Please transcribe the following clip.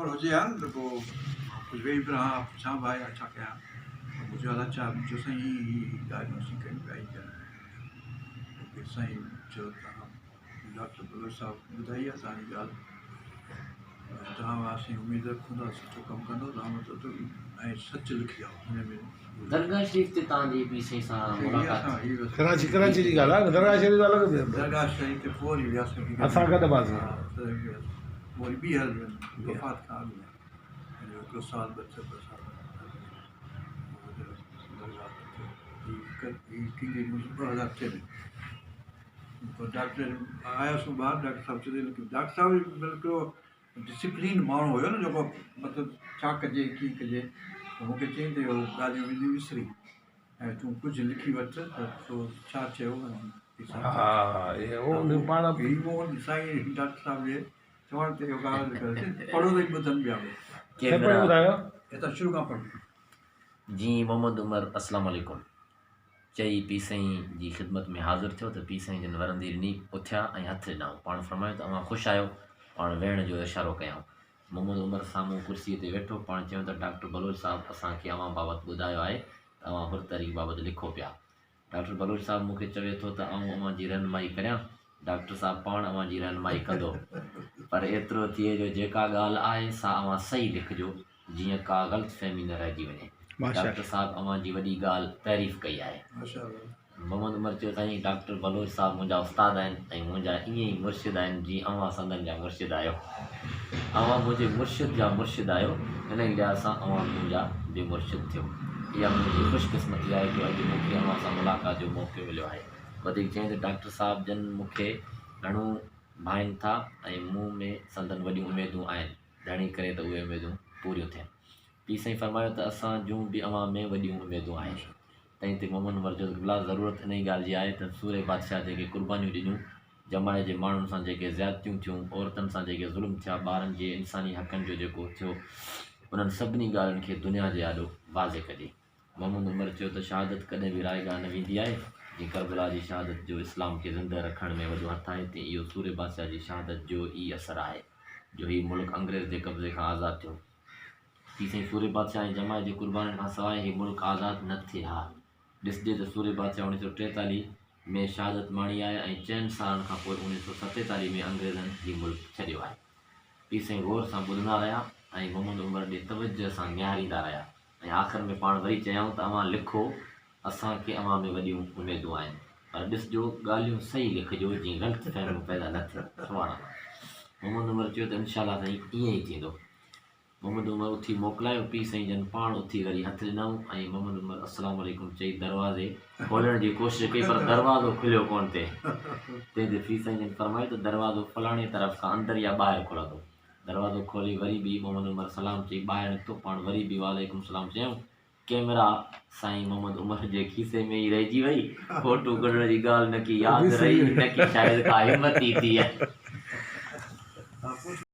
خبر هجي ها نه ته پوء مان ڪجهه ويهي به رهان ها پڇان به ها يا ڇا ڪيان ها پر مون چيو ادا ڇا مون چيو سائين هي هي هي ڳالهيون اسين ڪيون پيا هي ڪيون پيا پير سائين چيو ته ڊاڪٽر بلوچ صاحب ٻڌائي آهي توهان جي ڳالهه ۽ توهان مان اسين اميد رکون ٿا سٺو ڪم ڪندو توهان مطلب ته ۽ سچ لکجو هن ۾ درگاهه شريف تي توهان جي پير سائين سان ملاقات ٿي. ڪراچي ڪراچي جي ڳالهه آهي درگاهه شريف ته الڳ درگاهه شريف تي پوء وري وياسين اسان گڏ هئاسين وري ٻيهر وفات کان اڳ ۾ هڪڙو سال ٻه ٻه سال درگاهه تي ٿيندي 2003 ۾ پوء ڊاڪٽر آياسون ٻاهر ڊاڪٽر صاحب چئي ٿو ڊاڪٽر صاحب بلڪل ڊسپلين ماڻهو هيو نه جيڪو مطلب ڇا ڪجي ڪيئن ڪجي ته مون کي چيائين ته اهو ڳالهيون وينديون وسري ۽ تون ڪجهه لکي وٺ ته تو ڇا چيو ۽ سائين ڊاڪٽر صاحب جي چوڻ تي اهو ڪاغذ پڙهو ته ٻڌن پيا هتان شروع کان پڙهو. جي محمد عمر السلام عليڪم چئي پير سائين جي خدمت ۾ حاضر ٿيو ته پير سائين جن ورندي ڏني، اٿيا ۽ هٿ ڏنائون. پاڻ فرمايو ته اوهان خوش آهيو؟ پاڻ ويهڻ جو اشارو ڪيائون. محمد عمر سامهون ڪرسيء تي ويٺو. پاڻ چيائون ته ڊاڪٽر بلوچ صاحب اسان کي اوهان بابت ٻڌايو آهي ته اوهان حر تحريڪ بابت لکو پيا. ڊاڪٽر بلوچ صاحب مون کي چوي ٿو ته آئون اوهان جي رهنمائي ڪريان. ڊاڪٽر صاحب پاڻ اوهان جي رهنمائي ڪندو. پر ايترو ٿئي جو جيڪا ڳالهه آهي سا اوهان صحيح لکجو. جيئن ڪا غلط فهمي نه رهجي وڃي. ڊاڪٽر صاحب اوهان جي وڏي ڳالهه تعريف ڪئي آهي. محمد عمر چيو سائين ڊاڪٽر بلوچ صاحب منهنجا استاد آهن ۽ منهنجا ائين ئي مرشد آهن جيئن اوهان سندن جا مرشد آهيو. اوهان منهنجي مرشد جا مرشد آهيو انهي لحاظ سان اوهان منهنجا به مرشد ٿيو. اها منهنجي خوش قسمتي آهي جو اڄ مون کي اوهان سان ملاقات جو موقعو مليو آهي. وڌيڪ چيائين ته ڊاڪٽر صاحب جن مون کي گهڻو ڀائين ٿا ۽ مون ۾ سندن وڏيون اميدون آهن. ڌڻي ڪري ته اهي اميدون پوريون ٿين. پير سائين فرمايو ته اسان جون به اوهان ۾ وڏيون اميدون آهن. تنهن تي محمد عمر چيو ته قبلا ضرورت انهي ڳالهه جي آهي ته سورهيه بادشاهه جيڪي قربانيون ڏنيون، جماعت جي ماڻهن سان جيڪي زيادتيون ٿيون، عورتن سان جيڪي ظلم ٿيا، ٻارن جي انساني حقن جو جيڪو ٿيو، انهن سڀني ڳالهين کي دنيا جي آڏو واضح ڪجي. محمد عمر چيو ته شهادت ڪڏهن به رائيگان نه ويندي آهي، جيئن ڪربلا جي شهادت جو اسلام کي زنده رکڻ ۾ وڏو هٿ آهي، تيئن اهو سورهيه بادشاهه جي شهادت جو ئي اثر آهي جو هي ملڪ انگريز جي قبضي کان آزاد ٿيو. پير سائين سورهيه بادشاهه ۽ جماعت جي قربانين کان سواء هي ملڪ آزاد نه ٿئي ها. ڏسجي ته سورهيه بادشاهه 1943 ۾ شهادت ماڻي آهي ۽ چئن سالن کان پوء 1947 ۾ انگريزن هي ملڪ ڇڏيو آهي. پير سائين غور سان ٻڌندا رهيا ۽ محمد عمر ڏي توجهه سان نهاريندا رهيا. ۽ آخر ۾ پاڻ وري چيائون ته اوهان لکو، اسان کي اوهان ۾ وڏيون اميدون آهن، پر ڏسجو ڳالهيون صحيح لکجو جيئن غلط فهميون پيدا نه ٿين. سبحان الله. محمد عمر چيو ته انشاء الله سائين ائين ئي ٿيندو. محمد عمر اٿي موڪلايو، پير سائين جن پاڻ اٿي وري هٿ ڏنائون ۽ محمد عمر السلام عليڪم چئي دروازي کولڻ جي ڪوشش ڪئي پر دروازو کليو ڪونه ٿي. تنهن تي پير سائين جن فرمايو ته دروازو فلاڻي طرف کان اندر يا ٻاهر کلندو. دروازو کولي وري به محمد عمر سلام چئي ٻاهر نڪتو، پاڻ وري به وعليڪم السلام چيائون. ڪئميرا سائين محمد عمر جي کيسي ۾ ئي رهجي وئي، فوٽو ڪڍڻ جي ڳالهه نه ڪي ياد رهي نه ڪي شايد ڪا همت ئي ٿي.